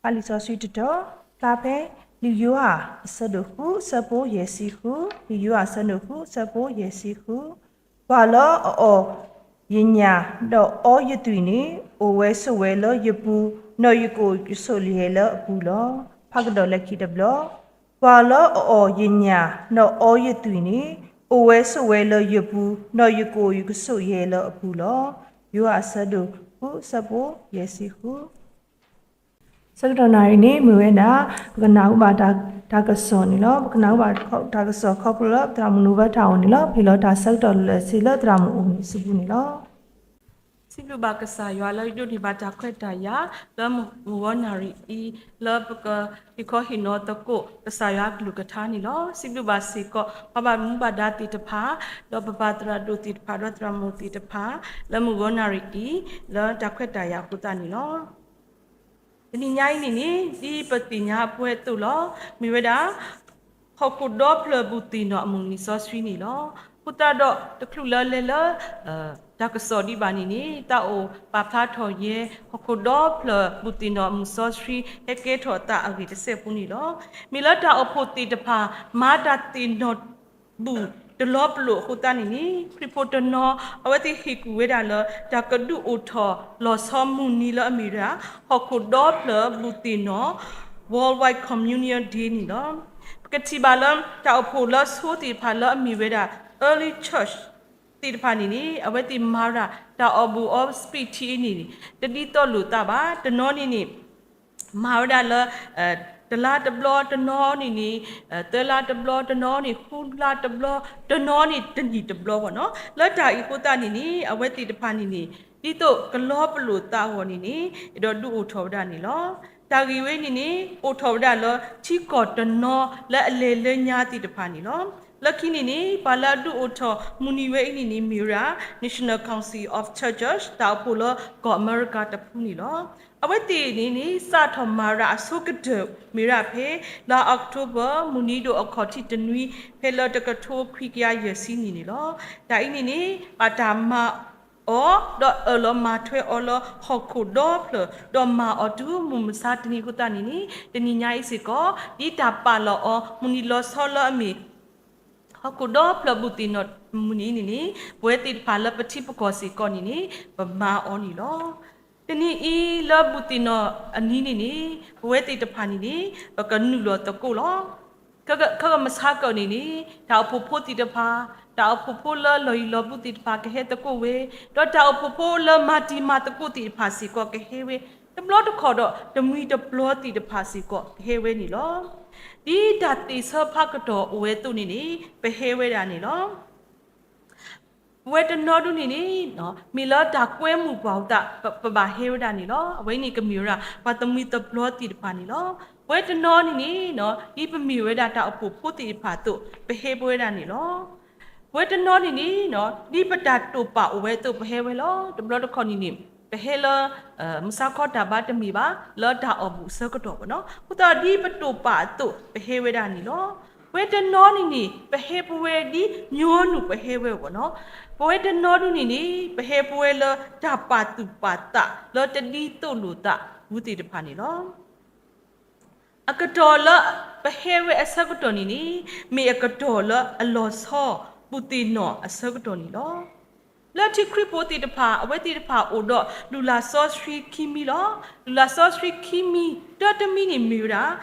ဖးလံာ်စီဆှံတတီၤ, ဖျါဖဲ လံာ်ယိၤဟၣ်အဆၢဒိၣ်ဃု အဆၢဖိယဲၢ်ဆံဃု, လံာ်ယိၤဟၣ်အဆၢဒိၣ်ဃု အဆၢဖိယဲၢ်ဆံဃု, ပှၤလၢအအီၣ်ယညၣ် ဒီးအီယသွံၣ်န့ၣ် အိၣ်ဝဲဆိးဝဲလၢယပူၤ, ဒီးယကအိၣ်ဆိးယဲလၢအပူၤလီၤ. ဖးကဒီးလၢခံတဘျီ, ပှၤလၢအအီၣ်ယညၣ် ဒီးအီယသွံၣ်န့ၣ် အိၣ်ဝဲဆိးဝဲလၢယပူၤ, ဒီးယကအိၣ်ယကဆိးယဲလၢအပူၤလီၤ. ယိၤဟၣ်အဆၢဒိၣ်ဃု အဆၢဖိယဲၢ်ဆံဃု. ဆၢကတီၢ်နၣ်ရံၣ်န့ၣ် မ့ၢ်ဝဲဒၣ် ပကနၢ်ဟူဘၣ်တၢ်ကစီၣ်န့ၣ်လီၤ. ပကနၢ်ဟူဘၣ်တၢ်ကစီၣ်ခီဖျိလၢသရၣ်မုၣ်နိၣ်ဝဲတၢ်အိၣ်န့ၣ်လီၤ. ပဟ့ၣ်လီၤတၢ်ဆၢကတီၢ်လၢာ်ဆ့လၢသရၣ်မုၣ်အိၣ်န့ၣ်အပူၤန့ၣ်လီၤ. စံးဘျုးဘၣ်ကစၢ်ယွၤလၢဒိးန့ၢ်ဘၣ်တၢ်ခွဲးတၢ်ယာ် လၢမုၢ်ဂီၤနၣ်ရံၣ်အံၤ လၢပကဟ့ၣ်ခီဟ့ၣ်နီၤသကိး ကစၢ်ယွၤအကလုၢ်ကထါန့ၣ်လီၤ. စံးဘျုးဘၣ်စ့ၢ်ကီး ပှၤဘၣ်မူဘၣ်ဒါသ့ၣ်တဖၣ်, ဒီးပပၢ်သရၣ်ဒိၣ်သ့ၣ်တဖၣ်, ဒီးသရၣ်မုၣ်သ့ၣ်တဖၣ် လၢမုၢ်ဂီၤနၣ်ရံၣ်အံၤ လၢတၢ်ခွဲးတၢ်ယာ်အဃိသတးန့ၣ်လီၤ. တနံၤညါအံၤန့ၣ်န့ၣ် ဒ်ပသ့ၣ်ညါအပှဲၤအသိးလီၤ. မ့ၢ်ဝဲဒၣ် ဟီၣ်ခိၣ်ဒီဖျၢၣ်ဘူၣ်သ့ၣ်နီၣ်အမုၢ်နံၤစီဆှံန့ၣ်လီၤ. အဃိသတးဒီးတချုးလၢလဲၤလၢ တၢ်ကစီၣ်ဒံးဘၣ်န့ၣ်န့ၣ် သးအိၣ်ပာ်ဖျါထီၣ်ယဲ ဟီၣ်ခိၣ်ဒီဖျၢၣ်ဘူၣ်သ့ၣ်နီၣ်အမုၢ်စီဆှံ ဟဲကဲထီၣ်အသးအဂ့ၢ်တစဲးဖိန့ၣ်လီၤ. မ့ၢ်လၢတၢ်အိၣ်ဖှိၣ်သ့ၣ်တဖၣ် မၤတၢ်သ့ၣ်နီၣ် ဘူၣ်တလီၤပလိာ်အဃိသတးန့ၣ်န့ၣ် ခရံာ်ဖိတနီၤ အဝဲသ့ၣ်ဟ့ၣ်ကူၣ်ဝဲဒၣ်လၢ တၢ်ကဒုးအိၣ်ထီၣ်လီၤဆီမုၢ်နံၤလၢအမ့ၢ်ဝဲဒၣ် ဟီၣ်ခိၣ်ဒီဖျၢၣ်ဘူၣ်သ့ၣ်နီၣ် Worldwide Communion Day န့ၣ်လီၤ. ပကထံၣ်ဘၣ်လၢ တၢ်အိၣ်ဖှိၣ်လၢအဆိသ့ၣ်တဖၣ်လၢအမ့ၢ်ဝဲဒၣ် Early Church သ့ၣ်တဖၣ်န့ၣ်န့ၣ် အဝဲသ့ၣ်မၤဝဲဒၣ် တၢ်အီၣ်ဘူၣ်အီစပံးထံအံၤန့ၣ် တဒ်သိးလိာ်သးဘၣ်. တနီၤန့ၣ်န့ၣ် မၤဝဲဒၣ်လၢ တလါတဘျီ, တနီၤန့ၣ်န့ၣ် သၢလါတဘျီ, တနီၤန့ၣ် ဃုလါတဘျီ, တနီၤန့ၣ် တနံၣ်တဘျီဘၣ်နီၤ. လၢတၢ်အံၤအဃိသတးန့ၣ်န့ၣ် အဝဲသ့ၣ်တဖၣ်န့ၣ်န့ၣ် ဒ်သိးကလီၤပလိာ်သးအဂီၢ်န့ၣ်န့ၣ် အဲၣ်ဒိးဒုးအိၣ်ထီၣ်ဝဲဒၣ်န့ၣ်လီၤ. တၢ်ဂ့ၢ်ဝဲန့ၣ်န့ၣ် အိၣ်ထီၣ်ဝဲဒၣ်လၢ ထံကီၢ်တနီၤလၢအလဲၤလၢညါသ့ၣ်တဖၣ်န့ၣ်လီၤ. လၢခံန့ၣ်န့ၣ် ပှၤလၢအဒုးအိၣ်ထီၣ်မုၢ်နံၤဝဲအံၤန့ၣ်န့ၣ် မ့ၢ်ဝဲဒၣ် National Council of Churches တၢ်အိၣ်ဖှိၣ်လၢကီၢ်အမဲရကၤတဖုန့ၣ်လီၤ. အဝဲသ့ၣ်န့ၣ်န့ၣ် စးထီၣ်မၤဝဲဒၣ်အဆိကတၢၢ်မ့ၢ်ဝဲဒၣ်ဖဲ လါအီးကထိဘၢၣ် မုၢ်နံၤဒိၣ်အခီၣ်ထံးတနွံ ဖဲလၢတကထိခွံကယၤယဲၢ်ဆံနံၣ်န့ၣ်လီၤ. တၢ်အံၤန့ၣ်န့ၣ် ဘၣ်တၢ်မၤအီၤ ဒီးအၢၣ်လီၤမၤထွဲအီၤလၢဟီၣ်ခိၣ်ဒီဖျၢၣ် ဒီးမၤအီၤတုၤမုၢ်မဆါတနံၤအဃိသတးန့ၣ်န့ၣ် တနံၤညါအံၤစ့ၢ်ကီး ဒ်တၢ်ပာ်လီၤအီၤ မုၢ်နံၤလီၤဆီလၢအမ့ၢ် ဟီၣ်ခိၣ်ဒီဖျၢၣ်ဘူၣ်သ့ၣ်နီၣ်မုၢ်နံၤန့ၣ်န့ၣ် ပဝဲသ့ၣ်တဖၣ်လၢပထံပကီၢ်စ့ၢ်ကီးန့ၣ်န့ၣ် ပမၤအီၤန့ၣ်လီၤ. တနံၤအံၤလၢဘူၣ်သ့ၣ်နီၣ်အနံၤန့ၣ်န့ၣ် ပဝဲသ့ၣ်တဖၣ်န့ၣ်န့ၣ် ပကနုာ်လီၤသကိးလီၤ. ခမဆါကၢၣ်န့ၣ်န့ၣ် တၢ်အိၣ်ဖှိၣ်ဖိသ့ၣ်တဖၣ်, တၢ်အိၣ်ဖှိၣ်ဖိလၢလီၢ်ယံၤလီၢ်ဘူးသ့ၣ်တဖၣ်ကဟဲသကိးဝဲ, ဒီးတၢ်အိၣ်ဖှိၣ်ဖိလၢမၤတံၤမၤသကိးသ့ၣ်တဖၣ်စ့ၢ်ကီးကဟဲဝဲ, တဘျီတခီၣ်ဒီးတမှံၤတပျီသ့ၣ်တဖၣ်စ့ၢ်ကီးကဟဲဝဲန့ၣ်လီၤ. ဒ်တၢ်သ့ၣ်ဆၢဖးကတီၢ်အိၣ်ဝဲအသိးန့ၣ်န့ၣ် ပဟဲဝဲဒၣ်န့ၣ်လီၤ. ပဝဲတနီၤဒုန့ၣ်န့ၣ် မ့ၢ်လၢတၢ်ကွဲမုာ်ပှၤအဃိသတး ပဘၣ်ဟဲဝဲဒၣ်န့ၣ်လီၤ. အဝဲန့ၣ်ကမ့ၢ်ဝဲဒၣ် ပှၤတမှံၤတပျီသ့ၣ်တဖၣ်န့ၣ်လီၤ. ပဝဲတနီၤန့ၣ်န့ၣ် ဒ်ပမ့ၢ်ဝဲဒၣ်တၢ်အိၣ်ဖှိၣ်ဖိသ့ၣ်တဖၣ်အသိး ပဟဲပဝဲဒၣ်န့ၣ်လီၤ. ပဝဲတနီၤန့ၣ်န့ၣ် ဒ်ပတၢ်တိာ်ပာ်အိၣ်ဝဲအသိး ပဟဲဝဲလီၤ. တဘျီတခီၣ်န့ၣ်န့ၣ် ပဟဲလၢ မုၢ်ဆါခီတၢ်ဘါတမ့ၢ်ဘၣ် လၢတၢ်အီၣ်ဘူၣ်အဆၢကတီၢ်ဘၣ်နီၤ. အဃိသတးဒ်ပတိာ်ပာ်အသိး ပဟဲဝဲဒၣ်န့ၣ်လီၤ. ပဝဲတနီၤန့ၣ်န့ၣ် ပဟဲပဝဲဒ်ညီနုၢ်ပဟဲဝဲအဂီၢ်နီၤ. ပဝဲတနီၤဒုန့ၣ်န့ၣ် ပဟဲပဝဲလၢတၢ်ပာ်သူၣ်ပာ်သးလၢတဒ်သိးလိာ်သးဘူးသ့ၣ်တဖၣ်န့ၣ်လီၤ. အကတီၢ်လၢပဟဲဝဲအဆၢကတီၢ်န့ၣ်န့ၣ် မ့ၢ်အကတီၢ်လၢအလီၤဆီ ဘူၣ်သ့ၣ်နီၣ်အဆၢကတီၢ်န့ၣ်လီၤ. လၢထံခရံာ်ဖိသ့ၣ်တဖၣ် အဝဲသ့ၣ်တဖၣ်အိၣ်ဒီးလုၢ်လၢ်စီဆှံခံမံၤလီၤ. လုၢ်လၢ်စီဆှံခံမံၤ တၢတမံၤန့ၣ်မ့ၢ်ဝဲဒၣ်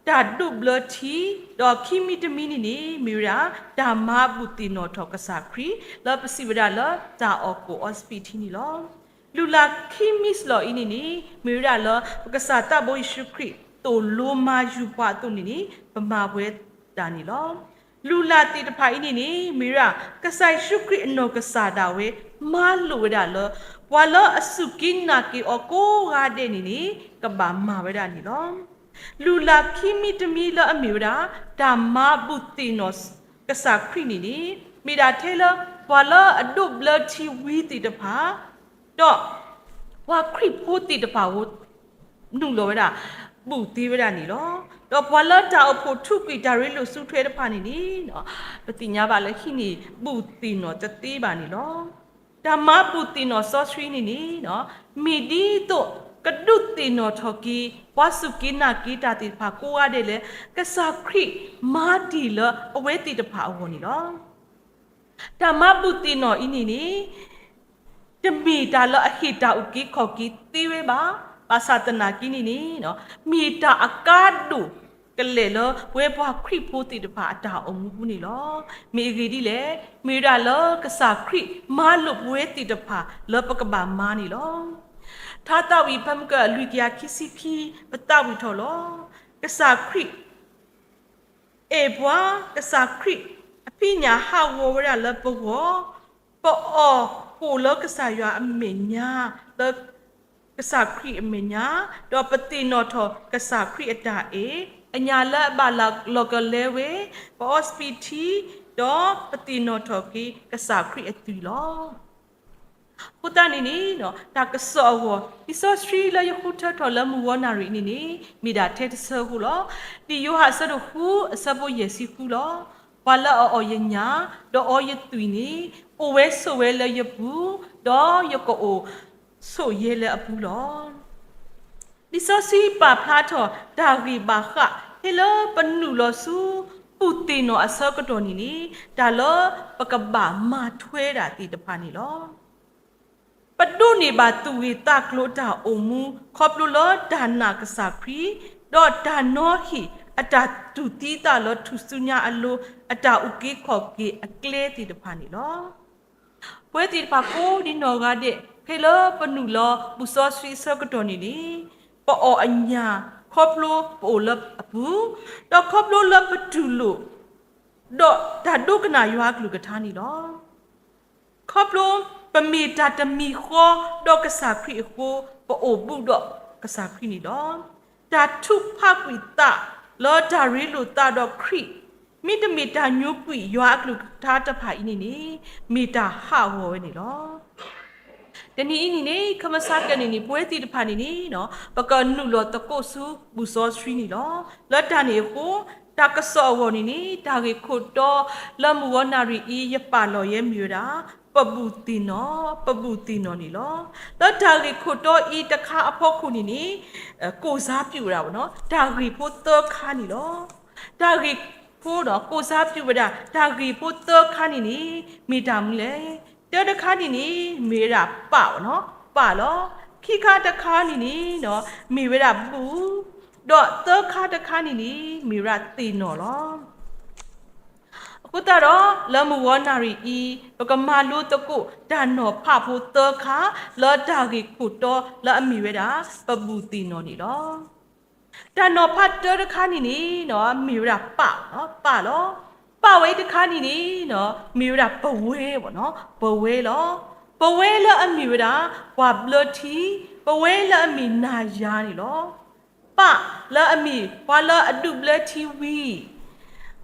တၢ်ဒိးဘျၢထံ, ဒီးခံမံၤတမံၤန့ၣ်န့ၣ် မ့ၢ်ဝဲဒၣ် တၢ်မၤဘူၣ်သ့ၣ်နီၣ်ထီၣ်ကစၢ်ခရံာ် လၢပစံးဝဲဒၣ်လၢတၢ်အီၣ်ကိၣ်အီစပံးထံန့ၣ်လီၤ. လုၢ်လၢ်ခံမံၤစ့ၢ်ကီးအံၤန့ၣ်န့ၣ် မ့ၢ်ဝဲဒၣ်လၢ ပကစၢ်သးဘိယ့ၣ်ၡူးခရံာ် သိၣ်လိမၤယူၤပှၤအသိးန့ၣ်န့ၣ် ပမၤဝဲဒၣ်န့ၣ်လီၤ. လုၢ်လၢ်သ့ၣ်တဖၣ်အံၤန့ၣ်န့ၣ် မ့ၢ်ဝဲဒၣ် ကစၢ်ယ့ၣ်ၡူးခရံာ်အနီၢ်ကစၢ်ဒၣ်ဝဲ မၤလိာ်ဝဲဒၣ်လၢ ပှၤလၢအစူၢ်က့ၤနာ်က့ၤအီၤကိးဂၤဒဲးန့ၣ်န့ၣ် ကဘၣ်မၤဝဲဒၣ်န့ၣ်လီၤ. လုၢ်လၢ်ခံမံၤတမံၤလၢအမ့ၢ်ဝဲဒၣ် တၢ်မၤဘူၣ်သ့ၣ်နီၣ်ကစၢ်ခရံာ်န့ၣ်န့ၣ် မ့ၢ်ဒၣ်ထဲလၢ ပှၤလၢအဒိးဘျၢထံဝံသ့ၣ်တဖၣ် ဒီး ပှၤခရံာ်ဖိသ့ၣ်တဖၣ်အဂီၢ် နုာ်လီၤဝဲဒၣ် ဘူၣ်သ့ဝဲဒၣ်န့ၣ်လီၤ. ဒီးပှၤလၢတၢ်အိၣ်ဖှိၣ်ထူးကွံာ်တၢ်ရ့လိာ်စုထွဲတဖၣ်န့ၣ်န့ၣ် ပသ့ၣ်ညါဘၣ်လၢဟံးန့ၢ်ဘူၣ်သ့ၣ်နီၣ်တသ့ဘၣ်န့ၣ်လီၤ. တၢ်မၤဘူၣ်သ့ၣ်နီၣ်စီဆှံန့ၣ်န့ၣ် မ့ၢ်ဒ်သိး ကဒုးသ့ၣ်နီၣ်ထီၣ်က့ၤ ပှၤစူၢ်က့ၤနာ်က့ၤတၢ်သ့ၣ်တဖၣ်ကိးဂၤဒဲးလၢ ကစၢ်ခရံာ်မၤတ့ၢ်လၢအဝဲသ့ၣ်တဖၣ်အဂီၢ်န့ၣ်လီၤ. တၢ်မၤဘူၣ်သ့ၣ်နီၣ်အံၤန့ၣ်န့ၣ် တမ့ၢ်တၢ်လၢအဟ့ၣ်တၢ်အုၣ်က့ၤခီၣ်က့ၤသ့ဝဲဘၣ်. ဘၣ်ဆၣ်သနာ်က့န့ၣ်န့ၣ် မ့ၢ်တၢ်အကါဒိၣ်ကလဲာ်လၢပဝဲပှၤခရံာ်ဖိသ့ၣ်တဖၣ်အတၢ်အိၣ်မူပူၤန့ၣ်လီၤ. မ့ၢ်အဂ့ၢ်ဒ်လဲၣ်, မ့ၢ်ဝဲဒၣ်လၢကစၢ်ခရံာ်မၤလိာ်ပဝဲသ့ၣ်တဖၣ်လၢပကဘၣ်မၤန့ၣ်လီၤ. ထါသးဝံၣ်ဖဲမုၢ်ကၢအလွံၢ်ကယၤခံဆံခံ ပသးဝံၣ်ထီၣ်လီၤ. ကစၢ်ခရံာ် အဲၣ်ပှၤ, ကစၢ်ခရံာ်အဖံးညၣ်ဟးဂီၤဝဲဒၣ်လၢပဂီၢ်, ပအီၣ်ကိၣ်လၢကစၢ်ယွၤအမဲာ်ညါ, လၢကစၢ်ခရံာ်အမဲာ်ညါ, ဒီးပသ့ၣ်နီၣ်ထီၣ်ကစၢ်ခရံာ်အတၢ်အဲၣ်, အညၣ်လၢအဘၣ်လီၤကလဲဝဲ, ပအီစပံးထံ, ဒီးပသ့ၣ်နီၣ်ထီၣ်က့ၤကစၢ်ခရံာ်အသွံၣ်လီၤ. အဃိသတးန့ၣ်န့ၣ် တၢ်ကစီၣ်အဂီၢ် လံာ်စီဆှံလၢယဃုထၢထီၣ်လၢမုၢ်ဂီၤနၣ်ရံၣ်အံၤန့ၣ်န့ၣ် မ့ၢ်ဒၣ်ထဲတဆၢအဃိလီၤ. ဒ်ယိၤဟၣ်အဆၢဒိၣ်ဃု အဆၢဖိယဲၢ်ဆံဃုလီၤ. ပှၤလၢအအီၣ်ယညၣ် ဒီးအီယသွံၣ်န့ၣ် အိၣ်ဝဲဆိးဝဲလၢယပူၤ, ဒီးယကအိၣ်ဆိးယဲလၢအပူၤလီၤ. လံာ်စီဆှံပာ်ဖျါထီၣ်တၢ်ဂ့ၢ်ဘၣ်ဃး ဖဲလၢပနုာ်လီၤဆူဘူၣ်သ့ၣ်နီၣ်အဆၢကတီၢ်န့ၣ်န့ၣ် တၢ်လၢပကဘၣ်မၤထွဲဒၣ်သ့ၣ်တဖၣ်န့ၣ်လီၤ. ပဒိးန့ၢ်ဘၣ်သူၣ်ဂ့ၤသးကျိၤတၢ်အိၣ်မူ ခီဖျိလၢတၢ်နာ်ကစၢ်ခရံာ်, ဒီးတၢ်နီၤဟ့ၣ်အတၢ်တူၢ်သံသးလၢထူၣ်စုညါအလိၤ အတၢ်အုၣ်က့ၤခီၣ်က့ၤအကျဲသ့ၣ်တဖၣ်န့ၣ်လီၤ. ပဝဲသ့ၣ်တဖၣ်ကိးဒံနီၢ်ဂၤဒဲး ဖဲလၢပနုာ်လီၤဘူၣ်စီဆှံအဆၢကတီၢ်န့ၣ်န့ၣ် ပအီၣ်အညၣ်ခီဖျိပအိၣ်လၢအပူၤ, ဒီးခီဖျိလၢပတူၢ်လိာ် ဒီးတၢ်ဒိကနၣ်ယွၤအကလုၢ်ကထါန့ၣ်လီၤ. ခီဖျိပမ့ၢ်တၢ်တမံၤဃီဒီးကစၢ်ခရံာ်အဃိ ပအိၣ်ဘူးဒီးကစၢ်ခရံာ်န့ၣ်လီၤ. တၢ်ထုးဖးကွံာ်သးလၢတၢ်ရ့လိာ်သးဒီးခရံာ် မ့တမ့ၢ်တၢ်ညိကွံာ်ယွၤအကလုၢ်ကထါတဖၣ်အံၤန့ၣ်န့ၣ် မ့ၢ်တၢ်ဟးဂီၤဝဲန့ၣ်လီၤ. တနံၤအံၤန့ၣ်န့ၣ် ခမဆါကဲန့ၣ်န့ၣ် ပဝဲသ့ၣ်တဖၣ်န့ၣ်န့ၣ် ပကနုာ်လီၤသကိးဆူဘူၣ်စီဆှံန့ၣ်လီၤ. လၢတၢ်န့ၣ်အဃိ တၢ်ကစီၣ်အဂီၢ်န့ၣ်န့ၣ် တၢ်ဂ့ၢ်ခိၣ်တီလၢမုၢ်ဂီၤနၣ်ရံၣ်အံၤ ယပာ်လီၤယဲမ့ၢ်ဝဲဒၣ် ပဘူၣ်သ့ၣ်နီၣ်, ပဘူၣ်သ့ၣ်နီၣ်န့ၣ်လီၤ. လၢတၢ်ဂ့ၢ်ခိၣ်တီအံၤတခါအဖီခိၣ်န့ၣ်န့ၣ် ကိၣ်စါပျူးဝဲဒၣ် တၢ်ဂ့ၢ်ဖိသၢခါန့ၣ်လီၤ. တၢ်ဂ့ၢ်ဖိဒီး ကိၣ်စါပျူးဝဲဒၣ် တၢ်ဂ့ၢ်ဖိသၢခါန့ၣ်န့ၣ် မ့ၢ်တၢ်မနုၤလဲၣ်. တၢတခါန့ၣ်န့ၣ် မ့ၢ်ဝဲဒၣ်ပၣ်နီၤ, ပၣ်လီၤ. ခံခါတခါန့ၣ်န့ၣ် မ့ၢ်ဝဲဒၣ်ဘူၣ်, ဒီးသၢခါတခါန့ၣ်န့ၣ် မ့ၢ်ဝဲဒၣ်သ့ၣ်နီၣ်လီၤ. အဃိသတးဒီး လၢမုၢ်ဂီၤနၣ်ရံၣ်အံၤ ပကမၤလိသကိးတၢ်နီၤဖးဖိသၢခါ လၢတၢ်ဂ့ၢ်ခိၣ်တီလၢအမ့ၢ်ဝဲဒၣ် ပဘူၣ်သ့ၣ်နီၣ်န့ၣ်လီၤ. တၢ်နီၤဖးတၢတခါန့ၣ်န့ၣ် မ့ၢ်ဝဲဒၣ်ပၣ်, ပၣ်လီၤ. ပၣ်ဝဲအံၤတခါန့ၣ်န့ၣ် မ့ၢ်ဝဲဒၣ်ပဝဲ, ပဝဲလီၤ. ပဝဲလၢအမ့ၢ်ဝဲဒၣ် ပှၤဘျၢထံ, ပဝဲလၢအမ့ၢ်နၤယၤန့ၣ်လီၤ. ပၣ်လၢအမ့ၢ်ပှၤလၢအဒူၣ်ဘျၢထံဝံၤ,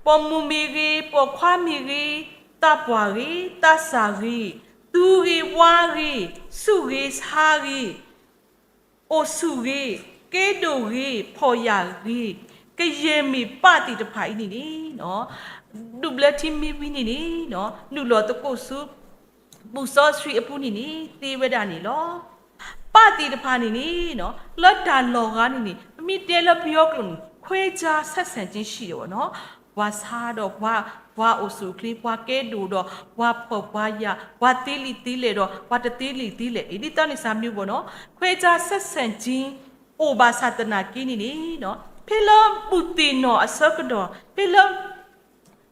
ပိာ်မုၣ်မ့ၢ်ဂ့ၤ, ပိာ်ခွါမ့ၢ်ဂ့ၤ, သးပှၢ်ဂ့ၤ, သးစၢ်ဂ့ၤ, သူဂ့ၤဝါဂ့ၤ, ဆူးဂ့ၤဆါဂ့ၤ, အိၣ်ဆူၣ်ဂ့ၤ, ကဲဒိၣ်ဂ့ၤ, ဖှီၣ်ယာ်ဂ့ၤ, ကယဲၢ်မ့ၢ်ပၣ်သ့ၣ်တဖၣ်အံၤန့ၣ်န့ၣ် ဒူၣ်ဘျၢထံမ့ၢ်ဝံၤန့ၣ်န့ၣ် နုာ်လီၤသကိးဆူ ဘူၣ်စီဆှံအပူၤန့ၣ်န့ၣ် သ့ဝဲဒၣ်န့ၣ်လီၤ. ပၣ်သ့ၣ်တဖၣ်န့ၣ်န့ၣ် လၢတၢ်လီၢ်ဂၤန့ၣ်န့ၣ် ပမ့ၢ်တဲလၢပယီၤကျိာ်န့ၣ် ခွဲခြားဆက်ဆံခြင်းရှိတယ်ပေါ့နော်. ပှၤဆါဒီးပှၤ, ပှၤအိၣ်ဆူၣ်အိၣ်ချ့, ပှၤကဲဒိၣ်ဒီးပှၤဖှီၣ်ပှၤယာ်, ပှၤသ့လံာ်သ့လဲၢ်ဒီးပှၤတသ့လံာ်သ့လဲၢ်, ဒ်သိးန့ၣ်စၢ်မနုၤပေါ့နော်. ခွဲခြားဆက်ဆံခြင်း အိၣ်ဘၣ်ဆၣ်သနာ်က့န့ၣ်န့ၣ် ဖဲလၢဘူၣ်သ့ၣ်နီၣ်အဆၢကတီၢ်, ဖဲလၢ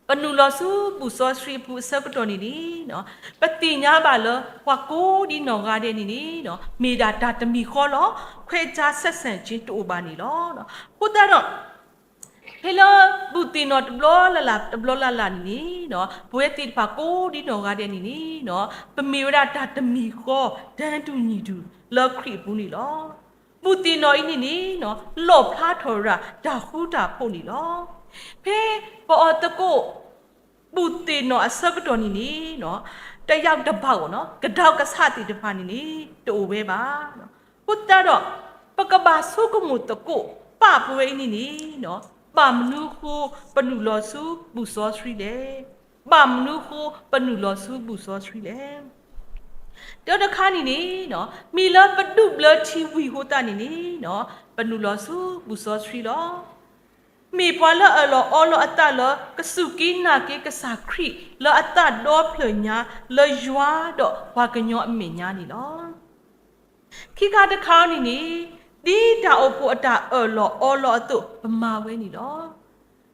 ပနုာ်လီၤဆူဘူၣ်စီဆှံအပူၤအဆၢကတီၢ်န့ၣ်န့ၣ် ပသ့ၣ်ညါဘၣ်လၢ ပှၤကိးဒံနီၢ်ဂၤဒဲးန့ၣ်န့ၣ် မ့ၢ်ဒၣ်တၢ်တမံၤဃီလီၤ. ခွဲခြားဆက်ဆံခြင်းတအိၣ်ဘၣ်န့ၣ်လီၤ. အဃိသတးဒီး ဖဲလၢဘူၣ်သ့ၣ်နီၣ်တဘျီလၢ်လၢ်တဘျီလၢ်လၢ်န့ၣ်န့ၣ် ပဝဲသ့ၣ်တဖၣ်ကိးဒံနီၢ်ဂၤဒဲးန့ၣ်န့ၣ် ပမ့ၢ်ဝဲဒၣ်တၢ်တမံၤဃီ တၢ်တူၢ်ညီတူၢ်လၢခရံာ်အပူၤန့ၣ်လီၤ. ဘူၣ်သ့ၣ်နီၣ်အံၤန့ၣ်န့ၣ် လီၣ်ဖျါထီၣ်ဝဲဒၣ်တၢ်ဃူတၢ်ဖိးန့ၣ်လီၤ. ဖဲပအီၣ်သကိး ဘူၣ်သ့ၣ်နီၣ်အဆၢကတီၢ်န့ၣ်န့ၣ် တယၢ်တဘၣ်အီၤ ကဒီးကဆးသ့ၣ်တဖၣ်န့ၣ်န့ၣ် တအိၣ်ဝဲဘၣ်. အဃိသတးဒီး ပကဘၣ်ဆိကမိၣ်သကိး ပၣ်ပဝဲအံၤန့ၣ်န့ၣ် ဘၣ်မနုၤအဃိပနုာ်လီၤဆူဘူၣ်စီဆှံလဲၣ်. ဘၣ်မနုၤအဃိပနုာ်လီၤဆူဘူၣ်စီဆှံလဲၣ်. တၢ်တခါန့ၣ်န့ၣ်, မ့ၢ်လၢပဒူၣ်ဘျၢထံဝံၤအဃိသတးန့ၣ်န့ၣ်, ပနုာ်လီၤဆူဘူၣ်စီဆှံလီၤ. မ့ၢ်ပှၤလၢအၢၣ်လီၤအီလီၤအသးလၢ ကစူၢ်က့ၤနာ်က့ၤကစၢ်ခရံာ်လၢအသးဒီဖျၢၣ်ညါ, လၢယွၤဒီးပှၤကညီအမဲာ်ညါန့ၣ်လီၤ. ခံခါတခါန့ၣ်န့ၣ်, ဒ်တၢ်အိၣ်ဖှိၣ်အတၢ်အၢၣ်လီၤအီလီၤအသိး ပမၤဝဲန့ၣ်လီၤ.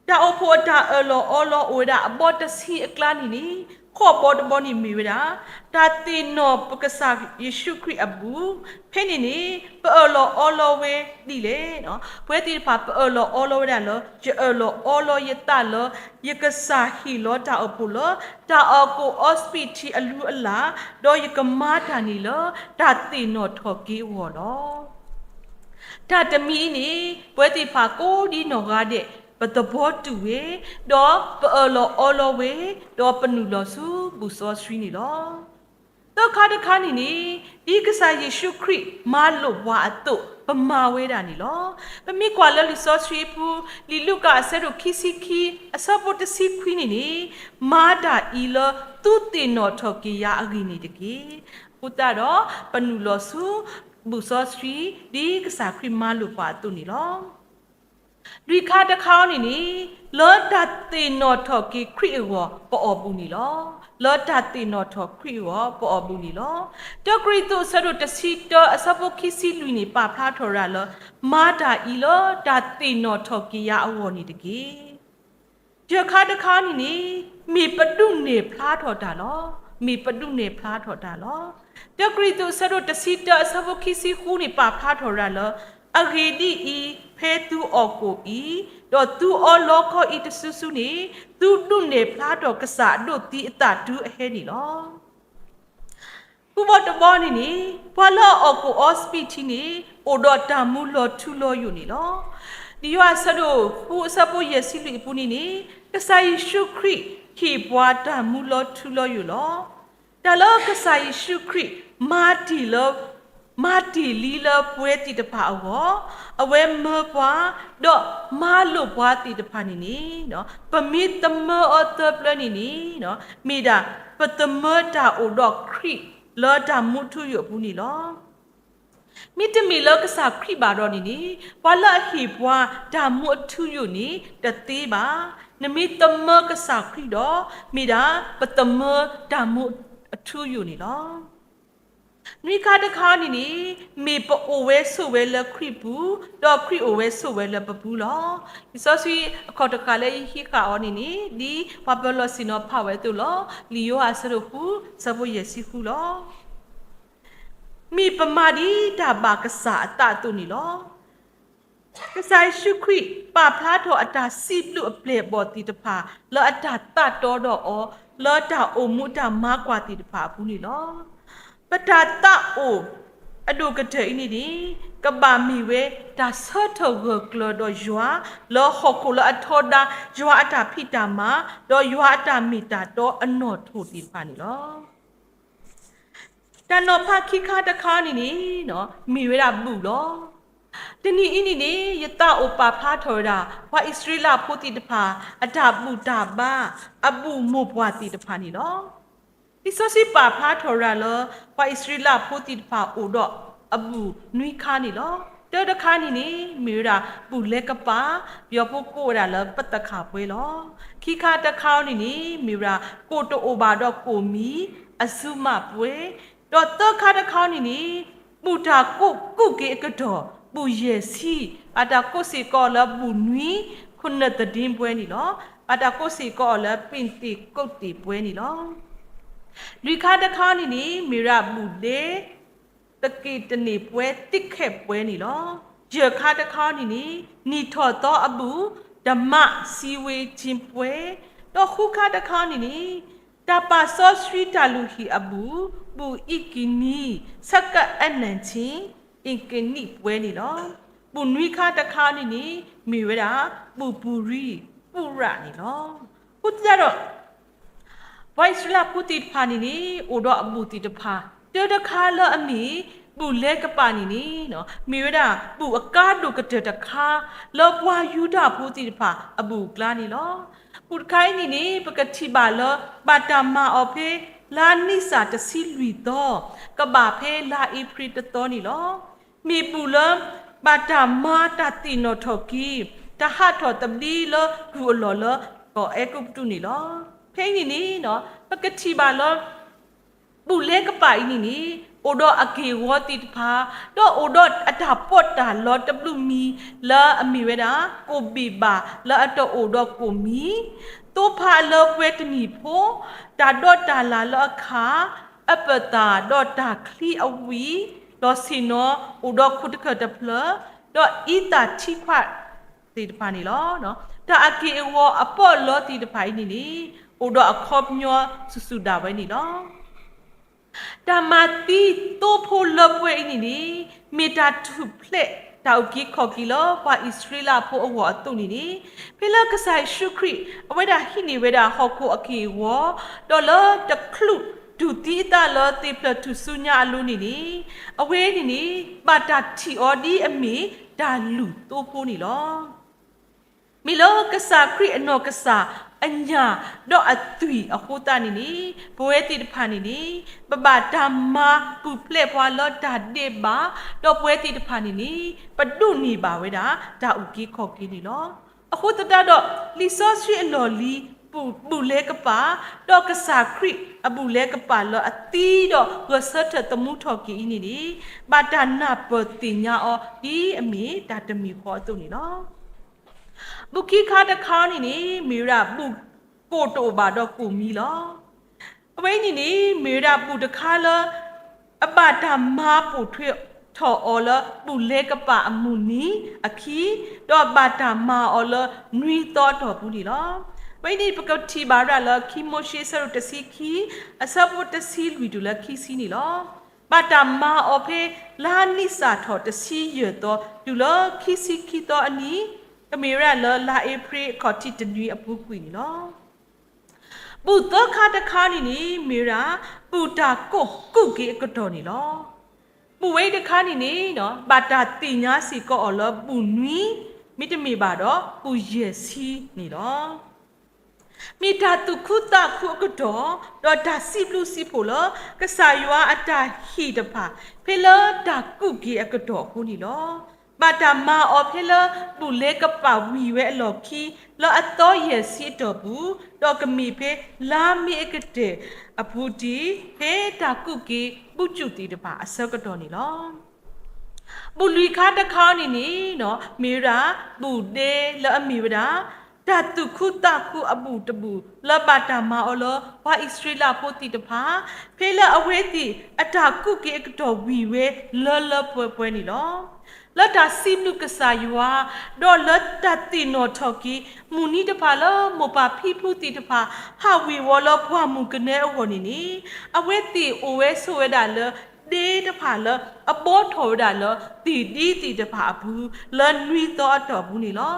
တၢ်အိၣ်ဖှိၣ်အတၢ်အၢၣ်လီၤအီလီၤအိၣ်ဝဲဒၣ်အဘီတဆံအကျါန့ၣ်န့ၣ်, ဃိးဘီတဘီန့ၣ်မ့ၢ်ဝဲဒၣ် တၢ်သ့ၣ်နီၣ်ပကစၢ်ယ့ၣ်ၡူးခရံာ်အပူၤ, ဖဲန့ၣ်န့ၣ် ပအၢၣ်လီၤအီလီၤဝဲဒ်လဲၣ်. ပဝဲသ့ၣ်တဖၣ်ပအၢၣ်လီၤအီလီၤဝဲဒၣ်လၢ ယအၢၣ်လီၤအီလီၤယသးလၢ ယကစၢ်ဟ့ၣ်လီၤတၢ်အိၣ်ဖှိၣ်လၢ တၢ်အီၣ်ကိၣ်အီစပံးထံအလုၢ်အလၢ်, ဒီးယကမၤတၢ်န့ၣ်လၢ တၢ်သ့ၣ်နီၣ်ထီၣ်က့ၤအဂီၢ်လီၤ. တၢ်တမံၤအံၤန့ၣ် ပဝဲသ့ၣ်တဖၣ်ကိးဒ်နီၢ်ဂၤဒဲး ပသဘီတူၢ်ဝဲ, ဒီးပအၢၣ်လီၤအီလီၤဝဲ, ဒီးပနုာ်လီၤဆူဘူၣ်စီဆှံန့ၣ်လီၤ. သၢခါတခါန့ၣ်န့ၣ်, ဒ်ကစၢ်ယ့ၣ်ၡူးခရံာ်မၤလိာ်ပှၤအသိး ပမၤဝဲဒၣ်န့ၣ်လီၤ. ပမ့ၢ်ကွၢ်လၢလံာ်စီဆှံအပူၤ, လံာ်လူၤကၣ်အဆၢဒိၣ်ခံဆံခံ အဆၢဖိတဆံခွံန့ၣ်န့ၣ်, မၤတၢ်အံၤလၢသုသ့ၣ်နီၣ်ထီၣ်က့ၤယၤအဂ့ၢ်န့ၣ်တက့ၢ်. အဃိသတးဒီး ပနုာ်လီၤဆူ ဘူၣ်စီဆှံ ဒ်ကစၢ်ခရံာ်မၤလိာ်ပှၤအသိးန့ၣ်လီၤ. လွံၢ်ခါတခါအံၤန့ၣ်န့ၣ်, လၢတၢ်သ့ၣ်နီၣ်ထီၣ်က့ၤခရံာ်အဂီၢ် ပအီၣ်ဘူၣ်န့ၣ်လီၤ. လၢတၢ်သ့ၣ်နီၣ်ထီၣ်ခရံာ်အဂီၢ် ပအီၣ်ဘူၣ်န့ၣ်လီၤ. တၢကရံၣ်သူးအဆၢဒိၣ်တဆံတၢ အဆၢဖိခံဆံလွံၢ်န့ၣ် ပာ်ဖျါထီၣ်ဝဲဒၣ်လၢ မၤတၢ်အံၤလၢတၢ်သ့ၣ်နီၣ်ထီၣ်က့ၤယၤအဂီၢ်န့ၣ်တက့ၢ်. ယဲၢ်ခါတခါန့ၣ်န့ၣ်, မ့ၢ်ပဒုးနဲၣ်ဖျါထီၣ်တၢ်လီၤ. မ့ၢ်ပဒုးနဲၣ်ဖျါထီၣ်တၢ်လီၤ. တၢကရံၣ်သူးအဆၢဒိၣ်တဆံတၢ အဆၢဖိခံဆံဃုန့ၣ် ပာ်ဖျါထီၣ်ဝဲဒၣ်လၢ အဂ့ၢ်ဒ်အံၤ, ဖဲသုအီၣ်ကိၣ်အံၤ, ဒီးသုအီလီခီအံၤတစုစုန့ၣ်, သုဒုးနဲၣ်ဖျါထီၣ်ကစၢ်အဒိးသံအသးတုၤအဟဲန့ၣ်လီၤ. ဃုဘီတဘီန့ၣ်န့ၣ်, ပှၤလၢအအီၣ်ကိၣ်အီစပံးထံန့ၣ် အိၣ်ဒီးတၢ်မူလီၤထူလီၤယိာ်န့ၣ်လီၤ. လံာ်ယိၤဟၣ်အဆၢဒိၣ်ဃုအဆၢဖိယဲၢ်ဆံလွံၢ်အပူၤန့ၣ်န့ၣ်, ကစၢ်ယ့ၣ်ၡူးခရံာ်ဟ့ၣ်ပှၤတၢ်မူလီၤထူလီၤယိာ်လီၤ. တၢ်လၢကစၢ်ယ့ၣ်ၡူးခရံာ် မၤတ့ၢ်လၢ မၤတ့ၢ်လံလၢပဝဲသ့ၣ်တဖၣ်အဂီၢ်, အဝဲမၢပှၤ, ဒီးမၤလိာ်ပှၤသ့ၣ်တဖၣ်န့ၣ်န့ၣ်, ပမ့ၢ်သမၢအီၤသၢပျၢၤန့ၣ်န့ၣ်, မ့ၢ်ဒၣ်ပသမၢတၢ်အိၣ်ဒီးခရံာ်လၢတၢ်မူထူယိာ်အပူၤန့ၣ်လီၤ. မ့တမ့ၢ်လၢကစၢ်ခရံာ်ဘၣ်ဒီးန့ၣ်န့ၣ်, ပှၤလၢအဟ့ၣ်ပှၤတၢ်မူအထူယိာ်န့ၣ်တသ့ဘၣ်. နမ့ၢ်သမၢကစၢ်ခရံာ်ဒီး, မ့ၢ်ဒၣ်ပသမၢတၢ်မူအထူယိာ်န့ၣ်လီၤ. နွံခါတခါန့ၣ်န့ၣ်, မ့ၢ်ပအိၣ်ဝဲဆိးဝဲလၢခရံာ်ပူၤ, ဒီးခရံာ်အိၣ်ဝဲဆိးဝဲလၢပပူၤလီၤ. လံာ်စီဆှံအခီၣ်တဃာ်လၢယဟံးဃာ်အီၤန့ၣ်န့ၣ်, ဒ်ပှၤပၢၤလီၢ်ဆ့ၣ်နီၤဖးဝဲအသိးလီၤ. လံာ်ယိၤဟၣ်အဆၢဒိၣ်ဃု ဆၢဖိယဲၢ်ဆံဃုလီၤ. မ့ၢ်ပမၤဒ်တၢ်ဘၣ်ကစၢ်အသးအသိးန့ၣ်လီၤ. ကစၢ်ယ့ၣ်ၡူးခရံာ်ပာ်ဖျါထီၣ်အတၢ်စံးဘျုးအပျဲၢ်အဘီၣ်သ့ၣ်တဖၣ် လၢအတၢ်သးတီဒီးအီၤ လၢတၢ်အိၣ်မူတၢ်မၤကွၢ်သ့ၣ်တဖၣ်အပူၤန့ၣ်လီၤ. ပတၢ်သးအိၣ်အဒိၣ်ကတၢၢ်အံၤန့ၣ်န့ၣ်, ကဘၣ်မ့ၢ်ဝဲတၢ်ဆၢထၢၣ်ဂၢၢ်ကျၢၤဒီးယွၤ လၢဟီၣ်ခိၣ်လၢအထီဒါ ယွၤအတၢ်ဖံးတၢ်မၤ ဒီးယွၤအတၢ်မ့ၢ်တၢ်တီအနီၣ်ထိၣ်သ့ၣ်တဖၣ်န့ၣ်လီၤ. တၢ်နီၤဖးခံခါတခါန့ၣ်န့ၣ်, မ့ၢ်ဝဲဒၣ်ဘူၣ်လီၤ. တနံၤအံၤန့ၣ်န့ၣ် ယသးအိၣ်ပာ်ဖျါထီၣ်ဝဲဒၣ် ပှၤအံၣ်စရ့လးဖိသ့ၣ်တဖၣ် အတၢ်ဘူၣ်တၢ်ဘါ အဘူၣ်မိၢ်ပှၢ်သ့ၣ်တဖၣ်န့ၣ်လီၤ. လံာ်စီဆှံပာ်ဖျါထီၣ်ဝဲဒၣ်လၢ ပှၤအံၣ်စရ့လးဖိသ့ၣ်တဖၣ်အိၣ်ဒီးအဘူၣ်နွံခါန့ၣ်လီၤ. တၢတခါန့ၣ်န့ၣ် မ့ၢ်ဝဲဒၣ်ဘူၣ်လဲကပၤ, ပယီၤဖိကိးဝဲဒၣ်လၢပသခၣ်ပှဲၤလီၤ. ခံခါတခါန့ၣ်န့ၣ် မ့ၢ်ဝဲဒၣ်ကိၣ်တအိၣ်ဘၣ်ဒီးကိၣ်မံၤ အစုမးပှဲၤ, ဒီးသၢခါတခါန့ၣ်န့ၣ် ဘူၣ်တၢ်ကိးကူၣ်က့ၤအကတီၢ် ဘူၣ်ယဲၢ်ဆံ, ဘၣ်တၢ်ကိးစ့ၢ်ကီးအီၤလၢဘူၣ်နွံ ခိၣ်နၢ်သဒ့ပှဲၤန့ၣ်လီၤ. ဘၣ်တၢ်ကိးစ့ၢ်ကီးအီၤလၢပ့ၣ်သ့ၣ်ကူးတ့ၣ်ပှဲၤန့ၣ်လီၤ. လွံၢ်ခါတခါန့ၣ်န့ၣ် မ့ၢ်ဝဲဒၣ်ဘူၣ်ဒဲ သက့ၣ်တန့ၢ်ပှဲၤသ့ၣ်ခဲၣ်ပှဲၤန့ၣ်လီၤ. ယဲၢ်ခါတခါန့ၣ်န့ၣ် နံၣ်ထီၣ်သီအဘူၣ် ဓမ္မစည်းဝေးခြင်းပှဲၤ, ဒီးဃုခါတခါန့ၣ်န့ၣ် တၢ်ပာ်စီဆှံတၢ်လုၢ်ဟံၣ်အဘူၣ် ဘူၣ်အံးကံနံ ဆၢကအဲၣ်နၢၣ်ထံ အံးကံနံပှဲၤန့ၣ်လီၤ. ဘူၣ်နွံခါတခါန့ၣ်န့ၣ် မ့ၢ်ဝဲဒၣ် ဘူၣ်ပူၤရံ ပူရၣ်န့ၣ်လီၤ. အဃိသတးဒီး ပှၤအံၣ်စရ့လးဖိသ့ၣ်တဖၣ်န့ၣ်န့ၣ် အိၣ်ဒီးအဘူၣ်သ့ၣ်တဖၣ် တၢတခါလၢအမ့ၢ် ဘူၣ်လဲကပၤန့ၣ်န့ၣ် မ့ၢ်ဝဲဒၣ် ဘူၣ်အကါဒိၣ်ကတၢၢ်တခါ လၢပှၤယူဒၤဖိသ့ၣ်တဖၣ်အဘူၣ်အကျါန့ၣ်လီၤ. ဘူၣ်တခါအံၤန့ၣ်န့ၣ် ပကထံၣ်ဘၣ်လၢ ဘၣ်တၢ်မၤအီၤဖဲ လါနံၣ်စၢ်တဆံလွံၢ်သီ ကဘၣ်ဖဲလါအ့ဖြ့ၣ်တသီန့ၣ်လီၤ. မ့ၢ်ဘူၣ်လၢ ဘၣ်တၢ်မၤတၢ်သ့ၣ်နီၣ်ထီၣ်က့ၤ တၢ်ဟးထီၣ်သဘျ့လၢကုၢ်အလီၢ်လၢ ကီၢ်အဲၤကူပတူးန့ၣ်လီၤ. ဖဲအံၤန့ၣ်န့ၣ် ပကထံၣ်ဘၣ်လၢ ဘူၣ်လဲကပၤအံၤန့ၣ်န့ၣ် အိၣ်ဒီးအက့ၢ်အဂီၤသ့ၣ်တဖၣ် ဒီးအိၣ်ဒီးအတၢ်ပီးတၢ်လီတဘျုးမံၤ လၢအမ့ၢ်ဝဲဒၣ် ကိၣ်ဘ့ၣ်ဘၣ်လၢအတအိၣ်ဒီးကိၣ်မံၤ, သိဖါအလၢပှဲၤတနံၣ်ဖိ, တၢ်ဒီးတၢ်လၢ်လၢအခး, အပသၣ်ဒီးတၢ်ချံအဝံၣ်, ဒီးဆ့ၣ်နီၤအိၣ်ဒီးခိၣ်တခၢၣ်တဖျၢၣ်, ဒီးအံသၣ်ထံခွးသ့ၣ်တဖၣ်န့ၣ်လီၤ. တၢ်အက့ၢ်အဂီၤအပီးအလီသ့ၣ်တဖၣ်အံၤန့ၣ်န့ၣ် အိၣ်ဒီးအခီပညီစုာ်စုာ်ဒၣ်ဝဲန့ၣ်လီၤ. တၢ်မၤသံသိဖိလၢပှဲၤအံၤန့ၣ်န့ၣ် မ့ၢ်တၢ်ထူၣ်ဖျဲးတၢ်အုၣ်က့ၤခီၣ်က့ၤလၢပှၤအံၣ်စရ့လးဖိအဂီၢ်အသိးန့ၣ်န့ၣ် ဖဲလၢကစၢ်ယ့ၣ်ၡူးခရံာ် အဝဲဒၣ်ဟံးန့ၢ်ဝဲဒၣ်ဟီၣ်ခိၣ်အက့ၢ်အဂီၤ ဒီးလၢတချုးတူၢ်သံအသးလၢသ့ၣ်ဖျၢၣ်ထူၣ်စုညါအလိၤန့ၣ်န့ၣ် အဝဲန့ၣ်န့ၣ် ဘၣ်တၢ်ထံၣ်အီၤဒ်အမ့ၢ်တၢ်လုၢ်သိဖိန့ၣ်လီၤ. မ့ၢ်လၢကစၢ်ခရံာ်အနီၢ်ကစၢ်အညၣ်ဒီးအသွံၣ်အဃိသတးန့ၣ်န့ၣ် ပဝဲသ့ၣ်တဖၣ်န့ၣ်န့ၣ် ပဘၣ်တၢ်မၤပူၤဖျဲးပှၤလၢတၢ်ဒဲးဘး ဒီးပဝဲသ့ၣ်တဖၣ်န့ၣ်န့ၣ် ပဒိးန့ၢ်ဘၣ်ဝဲဒၣ်တၢ်အုၣ်က့ၤခီၣ်က့ၤန့ၣ်လီၤ. အဃိသတးဒီး လံာ်စီဆှံအလီၢ်လံၤ ဘူၣ်လဲကပၤ ဒီးကစၢ်ခရံာ်အဘူၣ်လဲကပၤလၢအသံဒီးဂဲၤဆၢထၢၣ်သမူထီၣ်က့ၤအံၤန့ၣ်န့ၣ် ဘၣ်တၢ်နၢ်ပၢၢ်သ့ၣ်ညါအီၤဒ်အမ့ၢ်တၢ်တမံၤဃီအသိးန့ၣ်လီၤ. ဘူၣ်ခံခါတခါန့ၣ်န့ၣ် မ့ၢ်ဝဲဒၣ်ဘူၣ်ကိၣ်တအိၣ်ဘၣ်ဒီးကိၣ်မံၤလီၤ. အဝဲအံၤန့ၣ်န့ၣ် မ့ၢ်ဝဲဒၣ်ဘူၣ်တခါလၢ အဘၣ်တၢ်မၤပိာ်ထွဲထီၣ်အီၤလၢဘူၣ်လဲကပၤအမုၢ်နံၤအခံ ဒီးဘၣ်တၢ်မၤအီၤလၢနွံသီအတီၢ်ပူၤန့ၣ်လီၤ. အဝဲအံၤန့ၣ် ပကထံၣ်ဘၣ်ဝဲဒၣ်လၢခံမိၤၡ့အဆၢဒိၣ်တဆံခံ အဆၢဖိတဆံလွံၢ်တုၤလၢခံဆံန့ၣ်လီၤ. ဘၣ်တၢ်မၤအီၤဖဲလါနံၣ်စၢ်ထီၣ်တဆံယဲၢ်သီ တုၤလၢခံဆံခံသီအနံၤ ကမ့ၢ်ဝဲဒၣ်လၢလါအ့ဖြ့ၣ်အခီၣ်ထံးတနွံအပူၤကွံာ်န့ၣ်လီၤ. ဘူၣ်သၢခါတခါန့ၣ်န့ၣ် မ့ၢ်ဝဲဒၣ် ဘူၣ်တၢ်ကိးကူၣ်က့ၤအကတီၢ်န့ၣ်လီၤ. ဘူၣ်ဝဲအံၤတခါန့ၣ်န့ၣ် ဘၣ်တၢ်သ့ၣ်ညါစ့ၢ်ကီးအီၤလၢဘူၣ်နွံ မ့တမ့ၢ်ဘၣ်ဒီး ဘူၣ်ယဲၢ်ဆံန့ၣ်လီၤ. မ့ၢ်တၢ်သူၣ်ခုသးခုအကတီၢ် ဒီးတၢ်စံးဘျုးစံးဖှိၣ်လၢ ကစၢ်ယွၤအတၢ်ဟ့ၣ်တဖၣ် ဖဲလၢတၢ်ကူၣ်က့ၤအကတီၢ်အဃိန့ၣ်လီၤ. ဘၣ်တၢ်မၤအီၤဖဲလၢ ဘူၣ်လဲကပၤဝံၤဝဲအလီၢ်ခံ လၢအသီယဲၢ်ဆံအတီၢ်ပူၤ ဒီးကမ့ၢ်ဖဲလါမ့ၤအကတၢၢ်အပူၤတ့ၢ် ဖဲတၢ်ကူၣ်က့ၤဘူၣ်စူၣ်သ့ၣ်တဖၣ်အဆၢကတီၢ်န့ၣ်လီၤ. ဘူၣ်လွံၢ်ခါတခါန့ၣ်န့ၣ် မ့ၢ်ဝဲဒၣ် ဘူၣ်ဒဲလၢအမ့ၢ်ဝဲဒၣ် တၢ်သူၣ်ခုသးခုအဘူၣ်တဘူၣ် လၢဘၣ်တၢ်မၤအီၤလၢ ပှၤအံၣ်စရ့လးဖိသ့ၣ်တဖၣ် ဖဲလၢအဝဲသ့ၣ်အတၢ်ကူၣ်က့ၤအကတီၢ်ဝံၤဝဲလၢလၢပှဲၤပှဲၤန့ၣ်လီၤ. လၢတၢ်စံးဘျုးကစၢ်ယွၤ ဒီးလၢတၢ်သ့ၣ်နီၣ်ထီၣ်က့ၤ မုၢ်နံၤတဖၣ်လၢမိၢ်ပၢ်ဖံဖုသ့ၣ်တဖၣ် ဟးဝ့ၤဝီၤလၢပှၢ်မုၢ်ကနၢအဂီၢ်န့ၣ်န့ၣ် အဝဲသ့ၣ်အိၣ်ဝဲဆိးဝဲဒၣ်လၢ ဒဲတဖၣ်လၢအဘှီထီၣ်ဝဲဒၣ်လၢသ့ၣ်ဒံသ့ၣ်တဖၣ်အပူၤ လၢနွံသီအတီၢ်ပူၤန့ၣ်လီၤ.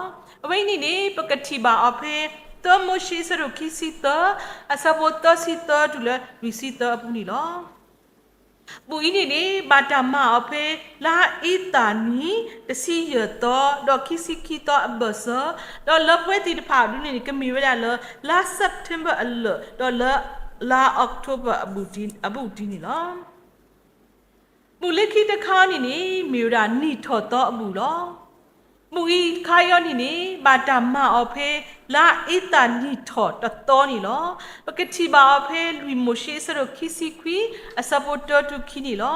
အဝဲအံၤန့ၣ်န့ၣ် ပကထံၣ်ဘၣ်အီၤဖဲ သၢမိၤၡ့အဆၢဒိၣ်ခံဆံသၢ အဆၢဖိသၢဆံသၢတုၤလၢလွံၢ်ဆံသၢအပူၤန့ၣ်လီၤ. ဘူၣ်အံၤန့ၣ်န့ၣ် ဘၣ်တၢ်မၤအီၤဖဲ လါအ့သၣ်နံၤ တဆံယဲၢ်သီ ဒီးခံဆံခံသီအဘၢၣ်စၢၤ, ဒီးလၢပှဲၤသ့ၣ်တဖၣ်အဒူန့ၣ်န့ၣ် ကမ့ၢ်ဝဲဒၣ်လၢ လါ September အလၢာ် ဒီးလၢ လါ October အဘူၣ်တံၢ်န့ၣ်လီၤ. ဘူၣ်လၢခံတခါန့ၣ်န့ၣ် မ့ၢ်ဝဲဒၣ်နံၣ်ထီၣ်သီအဘူၣ်လီၤ. ဘူၣ်အံၤတခါအံၤန့ၣ်န့ၣ် ဘၣ်တၢ်မၤအီၤဖဲ လါအ့သၣ်နံၣ်ထီၣ်တသီန့ၣ်လီၤ. ပကထံၣ်ဘၣ်အီၤဖဲ လွံၢ်မိၤၡ့အဆၢဒိၣ်ခံဆံခွံ အဆၢဖိတၢတုၤခံန့ၣ်လီၤ.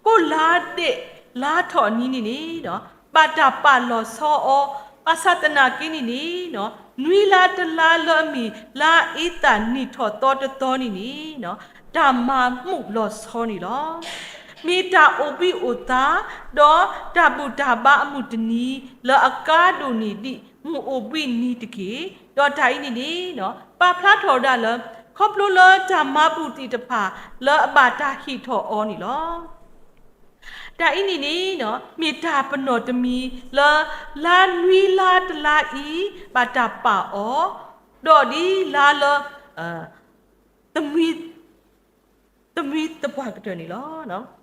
ကိးလါဒဲးလါထီၣ်အနံၤန့ၣ်န့ၣ် ဘၣ်တၢ်ပာ်လီၤဆီအီၤ, ဘၣ်ဆၣ်သနာ်က့န့ၣ်န့ၣ် နွံလါတလါလၢအမ့ၢ် လါအ့သၣ်နံၣ်ထီၣ်သီတသီန့ၣ်န့ၣ် တၢ်မၤမူးလီၤဆီန့ၣ်လီၤ. မ့ၢ်တၢ်အိၣ်ဘှံးအိၣ်သါ ဒီးတၢ်ဘူၣ်တၢ်ဘါအမုၢ်တနံၤ လၢအကါဒိၣ်န့ၢ်ဒံးမုၢ်အိၣ်ဘှံးနံၤတက့ၢ်. ဒီးတၢ်အံၤန့ၣ်န့ၣ် ပာ်ဖျါထီၣ်ဝဲဒၣ်လၢ ခီဖျိလၢတၢ်မၤဘူၣ်သ့ၣ်တဖၣ် လၢအဘၣ်တၢ်ဟ့ၣ်ထီၣ်အီၤန့ၣ်လီၤ. တၢ်အံၤန့ၣ်န့ၣ် မ့ၢ်တၢ်ပနီၣ်တမံၤလၢ လါနွံလါတလါအံၤ ဘၣ်တၢ်ပာ်အီၤ, ဒီးဒ်လါလၢ သမံသပှၢ်ကတၢၢ်န့ၣ်လီၤ.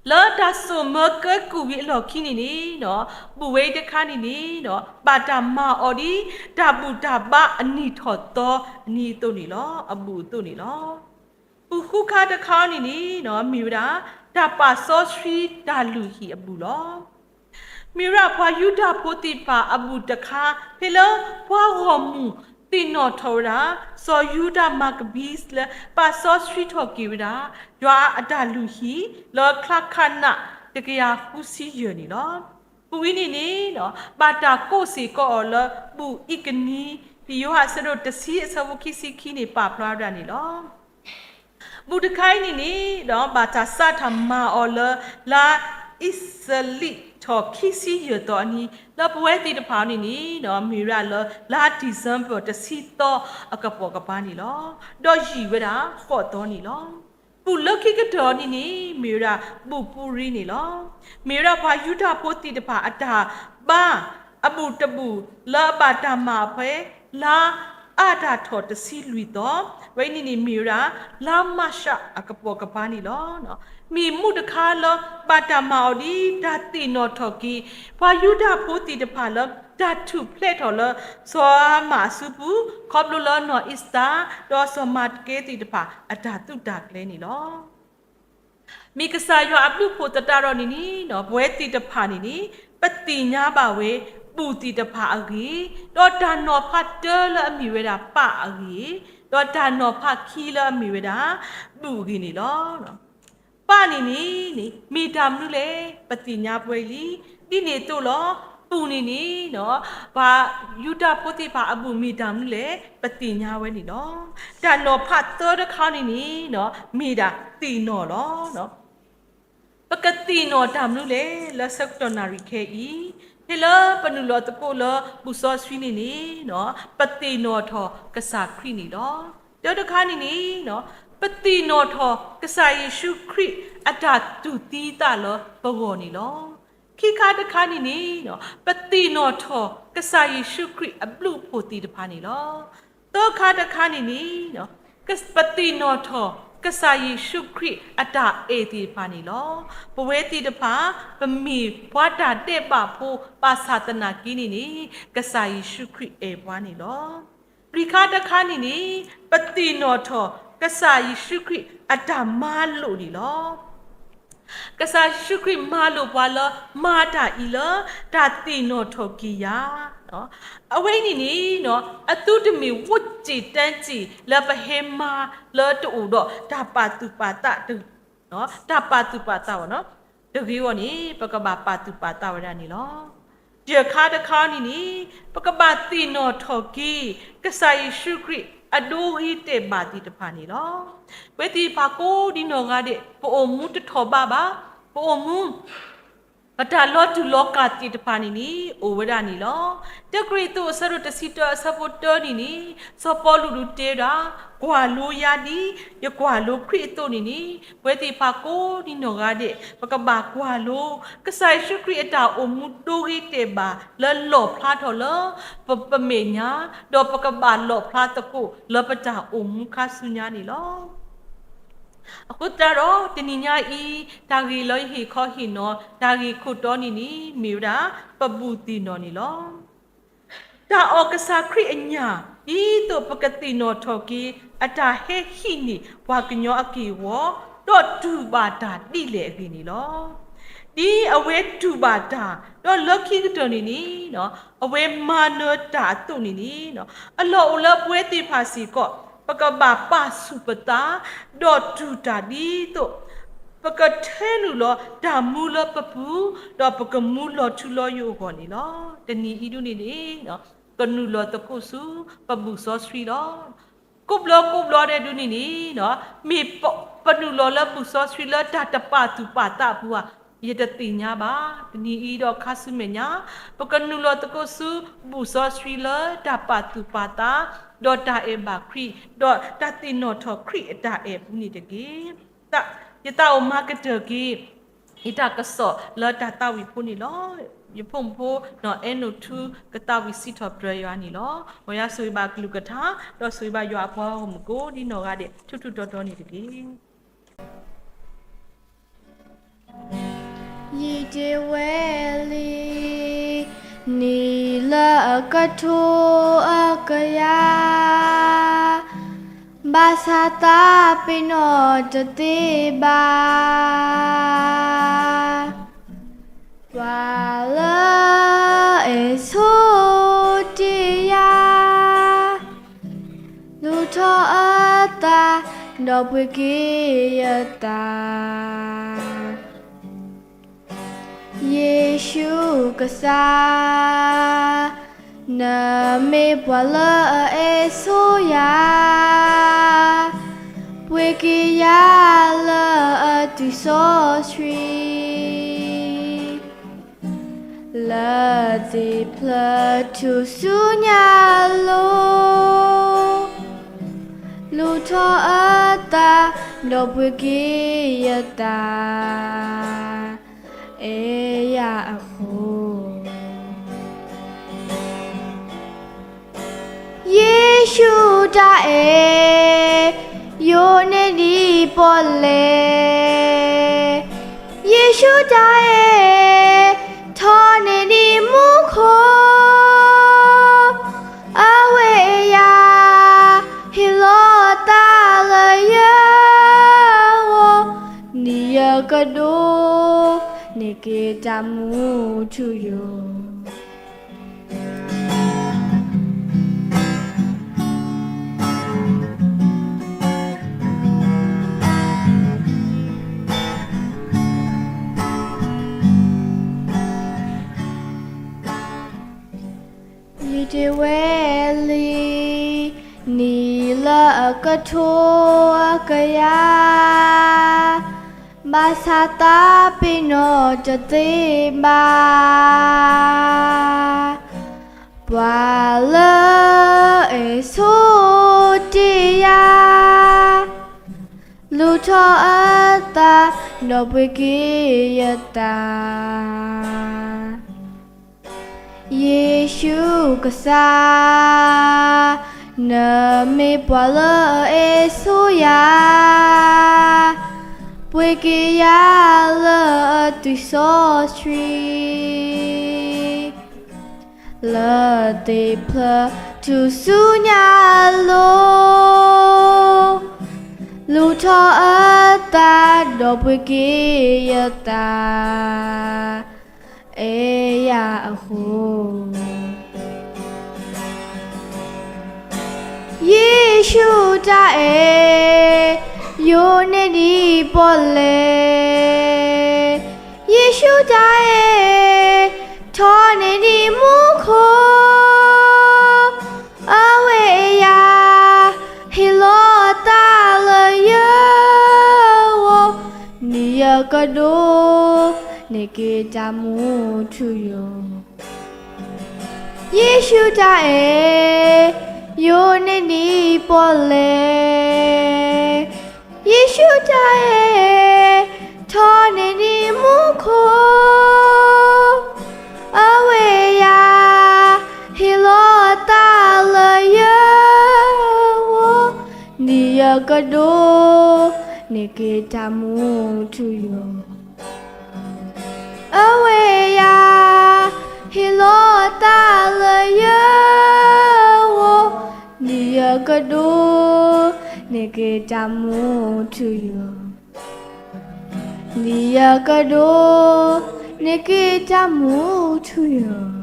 လၢတၢ်စိာ်မၢကဲကုၢ်ဝံၤအလီၢ်ခံန့ၣ်န့ၣ် ဘူၣ်ဝဲအံၤတခါန့ၣ်န့ၣ် ဘၣ်တၢ်မၤအီၤဒ် တၢ်ဘူၣ်တၢ်ဘါအနံၣ်ထီၣ်သီအနံၤအသိးန့ၣ်လီၤ. အဘူၣ်အသိးန့ၣ်လီၤ. ပူၤဃုခါတခါန့ၣ်န့ၣ် မ့ၢ်ဝဲဒၣ် တၢ်ပာ်စီဆှံတၢ်လုၢ်ဟံၣ်အဘူၣ်လီၤ. မ့ၢ်ဝဲဒၣ်ပှၤယူဒၤဖိသ့ၣ်တဖၣ်အဘူၣ်တခါ ဖဲလၢပှၤဂီၢ်မုၢ်သ့ၣ်နီၣ်ထီၣ်ဝဲဒၣ် စီၤယူဒၤမၤကဘံ လၢပာ်စီဆှံထီၣ်က့ၤဝဲဒၣ် ယွၤအတၢ်လုၢ်ဟံၣ် လၢချါခးနး တကယၤဃုဆံယဲၢ်န့ၣ်လီၤ. ပူၤအံၤန့ၣ်န့ၣ် ဘၣ်တၢ်ကိးစ့ၢ်ကီးအီၤလၢ ဘူၣ်အံကနံ လံာ်ယိၤဟၣ်အဆၢဒိၣ်တဆံအဆၢဖိခံဆံခံန့ၣ် ပာ်ဖျါဝဲဒၣ်န့ၣ်လီၤ. ဘူၣ်တခါအံၤန့ၣ်န့ၣ် ဘၣ်တၢ်စးထီၣ်မၤအီၤလၢ လါအ့စလံးထီၣ်ခံဆံယဲၢ်သီအနံၤ လၢပဝဲသ့ၣ်တဖၣ်န့ၣ်န့ၣ် မ့ၢ်ဝဲဒၣ်လၢ လါ December တဆံသီအကပိာ်ကပၤန့ၣ်လီၤ. ဒီးယံာ်ဝဲဒၣ်ဃိးသီန့ၣ်လီၤ. ဘူၣ်လၢခံကတၢၢ်အံၤန့ၣ်န့ၣ် မ့ၢ်ဝဲဒၣ်ဘူၣ်ပူၤရံန့ၣ်လီၤ. မ့ၢ်ဝဲဒၣ်ပှၤယူဒၤဖိသ့ၣ်တဖၣ်အတၢ်ဘါ အဘူၣ်တဘူၣ်လၢအဘၣ်တၢ်မၤအဖဲ လါအါတၢ်ထီၣ်တဆံလွံၢ်သီ, အဝဲန့ၣ်န့ၣ်မ့ၢ်ဝဲဒၣ် လါမးရှးအကပိာ်ကပၤန့ၣ်လီၤ. မ့ၢ်မူတခါလၢဘၣ်တၢ်မၤအီၤဒ်တၢ်သ့ၣ်နီၣ်ထီၣ်က့ၤ ပှၤယူဒၤဖိသ့ၣ်တဖၣ်လၢ တၢ်ထူၣ်ဖျဲးထီၣ်လၢ စီၤဟၤမၣ်အစုပူၤ ခီဖျိလၢနီၢ်အ့စတၢၣ် ဒီးစီၤမၤတကဲသ့ၣ်တဖၣ်အတၢ်သုးတၢ်ကျဲၤန့ၣ်လီၤ. မ့ၢ်ကစၢ်ယွၤအဘျုးအဖှိၣ်သတးဒီးန့ၣ်န့ၣ် ပဝဲသ့ၣ်တဖၣ်န့ၣ်န့ၣ် ပသ့ၣ်ညါဘၣ်ဝဲ ဘူၣ်သ့ၣ်တဖၣ်အဂ့ၢ်, ဒီးတၢ်နီၤဖးတၢလၢအမ့ၢ်ဝဲဒၣ်ပၣ်အဂ့ၢ်, ဒီးတၢ်နီၤဖးခံလၢအမ့ၢ်ဝဲဒၣ် ဘူၣ်အဂ့ၢ်န့ၣ်လီၤ. ပၣ်န့ၣ်န့ၣ် မ့ၢ်တၢ်မနုၤလဲၣ် ပသ့ၣ်ညါပဝဲလံ. ဒ်န့ၣ်အသိးလီၤ ဘူၣ်န့ၣ်န့ၣ် ပှၤယူဒၤဖိသ့ၣ်တဖၣ်အဘူၣ်မ့ၢ်တၢ်မနုၤလဲၣ် ပသ့ၣ်ညါဝဲန့ၣ်လီၤ. တၢ်နီၤဖးသၢတခါန့ၣ်န့ၣ် မ့ၢ်ဒၣ်သ့ၣ်နီၣ်လီၤ. ပကသ့ၣ်နီၣ်တၢ်မနုၤလဲၣ် လၢဆၢကတီၢ်နၣ်ရံၣ်ခဲအံၤ, ဖဲလၢပနုာ်လီၤသကိးလၢဘူၣ်စီဆှံန့ၣ်န့ၣ် ပသ့ၣ်နီၣ်ထီၣ်ကစၢ်ခရံာ်န့ၣ်လီၤ. တၢတခါန့ၣ်န့ၣ် ပသ့ၣ်နီၣ်ထီၣ်ကစၢ်ယ့ၣ်ၡူးခရံာ်အတၢ်တူၢ်သံသးလၢပဂီၢ်န့ၣ်လီၤ. ခံခါတခါန့ၣ်န့ၣ် ပသ့ၣ်နီၣ်ထီၣ်ကစၢ်ယ့ၣ်ၡူးခရံာ်အဘျုးအဖှိၣ်သ့ၣ်တဖၣ်န့ၣ်လီၤ. သၢခါတခါန့ၣ်န့ၣ် ပသ့ၣ်နီၣ်ထီၣ်ကစၢ်ယ့ၣ်ၡူးခရံာ်အတၢ်အဲၣ်သ့ၣ်တဖၣ်န့ၣ်လီၤ. ပဝဲသ့ၣ်တဖၣ် ပမ့ၢ်ပှၤတၢ်ဒဲးဘးဖိ ဘၣ်ဆၣ်သနာ်က့န့ၣ်န့ၣ် ကစၢ်ယ့ၣ်ၡူးခရံာ်အဲၣ်ပှၤန့ၣ်လီၤ. လွံၢ်ခါတခါန့ၣ်န့ၣ် ပသ့ၣ်နီၣ်ထီၣ်ကစၢ်ယ့ၣ်ၡူးခရံာ်အတၢ်မၤလိာ်န့ၣ်လီၤ. ကစၢ်ယ့ၣ်ၡူးခရံာ်မၤလိာ်ပှၤလၢ မၤတၢ်အံၤလၢတၢ်သ့ၣ်နီၣ်ထီၣ်က့ၤယၤ, အဝဲန့ၣ်န့ၣ် အသုတမ့ၢ်ဝိၣ်စ့ၣ်တၢစ့ၣ်လၢပဟဲမၤလၢတအိၣ်ဒီးတၢ်ပာ်သူၣ်ပာ်သး တၢ်ပာ်သူၣ်ပာ်သးဘၣ်နီၤ. တဂ့ၤအဂီၢ်န့ၣ် ပကဘၣ်ပာ်သူၣ်ပာ်သးဝဲဒၣ်န့ၣ်လီၤ. ယဲၢ်ခါတခါန့ၣ်န့ၣ် ပကဘၣ်သ့ၣ်နီၣ်ထီၣ်က့ၤ ကစၢ်ယ့ၣ်ၡူးခရံာ်အဒိဂ့ၤတဲာ်ဘၣ်သ့ၣ်တဖၣ်န့ၣ်လီၤ. ပဝဲသ့ၣ်တဖၣ်ကိးဒံနီၢ်ဂၤဒဲး ပအိၣ်မူတထီၣ်ဘးဘၣ်, ပအိၣ်မူ ပတၢ်လီၤတူာ်လီၤကာ်သ့ၣ်တဖၣ်န့ၣ်န့ၣ် အိၣ်ဝဲဒၣ်န့ၣ်လီၤ. တၢကရံၣ်သူးအဆၢဒိၣ်တဆံတၢအဆၢဖိတၢန့ၣ်န့ၣ် စီၤပီလူးဒုးတဲဝဲဒၣ် ကွၢ်လိယၤဒ်ယကွၢ်လိခရံာ်အသိးန့ၣ်န့ၣ် ပဝဲသ့ၣ်တဖၣ်ကိးဒံနီၢ်ဂၤဒဲး ပကဘၣ်ကွၢ်လိ ကစၢ်ယ့ၣ်ၡူးခရံာ်အတၢ်အိၣ်မူဒိဂ့ၤတဲာ်ဘၣ်လၢလီၣ်ဖျါထီၣ်လၢ ပ ပမဲာ်ညါ ဒီးပကဘၣ်လီၣ်ဖျါသကိးလၢပတၢ်အိၣ်မူခါဆူညါန့ၣ်လီၤ. အဃိသတးဒီး တနံၤညါအံၤ တၢ်ဂ့ၢ်လၢယဟ့ၣ်ခီဟ့ၣ်နီၤ တၢ်ဂ့ၢ်ခိၣ်တီန့ၣ်န့ၣ် မ့ၢ်ဝဲဒၣ် ပဘူၣ်သ့ၣ်နီၣ်န့ၣ်လီၤ. တၢ်အီၣ်ကစၢ်ခရံာ်အညၣ် ဒ်သိးပကသ့ၣ်နီၣ်ထီၣ်က့ၤ အတၢ်ဟဲဟံးန့ၢ်ပှၤကညီအက့ၢ်အဂီၤ ဒီးတူၢ်ဘၣ်တၢ်ဒ်လဲၣ်အဂ့ၢ်န့ၣ်လီၤ. ဒ်အဝဲတူၢ်ဘၣ်တၢ် ဒီးလၢခံကတၢၢ်န့ၣ်န့ၣ် အဝဲမၤနၢၤတၢ်အသိးန့ၣ်န့ၣ် အလီၢ်အိၣ်လၢပဝဲသ့ၣ်တဖၣ်စ့ၢ်ကီး ပကဘၣ်ပာ်ဆူၣ်ပသး ဒီးတူၢ်တၢ်ဒ်သိး ပကထၢနုာ်လီၤတၢ်မူလၢပပူၤ ဒီးပကမူလီၤထူလီၤယိာ်အဂီၢ်န့ၣ်လီၤ. တနံၤအံၤဒ်န့ၣ်န့ၣ် ကနုာ်လီၤသကိးဆူပဘူၣ်စီဆှံလီၤ. ကိးဘျီကိးဘျီဒဲးဒ်န့ၣ်န့ၣ် မ့ၢ်ပနုာ်လီၤလၢဘူၣ်စီဆှံလၢတၢ်တပာ်သူၣ်ပာ်သးအပူၤဧါ ယတသ့ၣ်ညါဘၣ်. တနံၤအံၤဒီးခါဆူမဲာ်ညါ ပကနုာ်လီၤသကိးဆူဘူၣ်စီဆှံလၢတၢ်ပာ်သူၣ်ပာ်သး ဒီးတၢ်အဲၣ်ဘၣ်ခရံာ် ဒီးတၢ်သ့ၣ်နီၣ်ထီၣ်ခရံာ်အတၢ်အဲၣ်အပူၤန့ၣ်တက့ၢ်. ယသးအိၣ်မၤကတၢၢ်က့ၤ ယတၢ်ကစီၣ်လၢတၢ်သးဝံၣ်ဖိန့ၣ်လီၤ. ယဖိမုၣ်ဖိ နီၢ်အဲၣ်နိၣ်ထူကသးဝံၣ်စံးထီၣ်ပတြၢၤယွၤန့ၣ်လီၤ. မ်ယွၤဆိၣ်ဂ့ၤဘၣ်အကလုၢ်ကထါ ဒီးဆိၣ်ဂ့ၤဘၣ်ယွၤအပှၤဂီၢ်မုၢ်ကိးဒံနီၢ်ဂၤဒဲး ထူးထူးတီၤတီၤန့ၣ်တက့ၢ်. ယံာ်တ့ၢ်ဝဲလံ နံၣ်လၢအကထိအကယၤ ဘၣ်ဆၣ်သးပ့ၤနီၣ်တသ့ဘၣ်. ပှၤလၢအအဲၣ်ဆိးတ့ၢ်ယၤ, လူၤထီၣ်အသး ဒီးပှ့ၤက့ၤယသး. ယ့ၣ်ၡူးကစၢ်, နမ့ၢ်ပှၤလၢအအဲၣ်ဆိးယၤ, ပှ့ၤက့ၤယၤလၢအသွံၣ်စီဆှံ လၢသ့ၣ်ဖျၢၣ်ထူၣ်စုညါအလိၤ, လူၤထီၣ်အသး ဒီးပှ့ၤက့ၤယသး အဲၣ်ယၤအဃိ. ယ့ၣ်ၡူးတၢ်အဲၣ်, ယိာ်န့ၢ်ဒံးပီၣ်လဲၣ်, ယ့ၣ်ၡူးတၢ်အဲၣ်, ထီၣ်န့ၢ်ဒံးမူခိၣ်, အဝဲအံၤယၤ ဟ့ၣ်လီၤအသးလၢယဂီၢ်, နံၤယကဒိးန့ၢ်က့ၤတၢ်မူထူယိာ်. ယတ့ၢ်ဝဲလံ နံၣ်လၢအကထိအကယၤ, ဘၣ်ဆၣ်သးပ့ၤနီၣ်တသ့ဘၣ်. ပှၤလၢအအဲၣ်ဆိးတ့ၢ်ယၤ, လူၤထီၣ်အသး ဒီးပှ့ၤက့ၤယသး. ယ့ၣ်ၡူးကစၢ်, နမ့ၢ်ပှၤလၢအအဲၣ်ဆိးယၤ, ပှ့ၤက့ၤယၤလၢအသွံၣ်စီဆှံ လၢသ့ၣ်ဖျၢၣ်ထူၣ်စုညါအလိၤ, လူၤထီၣ်အသး ဒီးပှ့ၤက့ၤယသး အဲၣ်ယၤအဃိ. ယ့ၣ်ၡူးတၢ်အဲၣ်, ယိာ်န့ၢ်ဒံးပီၣ်လဲၣ်, ယ့ၣ်ၡူးတၢ်အဲၣ်, ထီၣ်န့ၢ်ဒံးမူခိၣ်, အဝဲအံၤယၤ ဟ့ၣ်လီၤအသးလၢယဂီၢ်, နံၤယကဒိးန့ၢ်က့ၤတၢ်မူထူယိာ်. ယ့ၣ်ၡူးတၢ်အဲၣ်, ယိာ်န့ၢ်ဒံးပီၣ်လဲၣ်, ယ့ၣ်ၡူးတၢ်အဲၣ်, ထီၣ်န့ၢ်ဒံးမူခိၣ်, အဝဲအံၤယၤ ဟ့ၣ်လီၤအသးလၢယဂီၢ်, နံၤယကဒိးန့ၢ်က့ၤတၢ်မူထူယိာ်. အဝဲအံၤယၤ ဟ့ၣ်လီၤအသးလၢယဂီၢ်, နံၤယကဒိးန့ၢ်က့ၤတၢ်မူထူယိာ်, နံၤယကဒိးန့ၢ်က့ၤတၢ်မူထူယိာ်.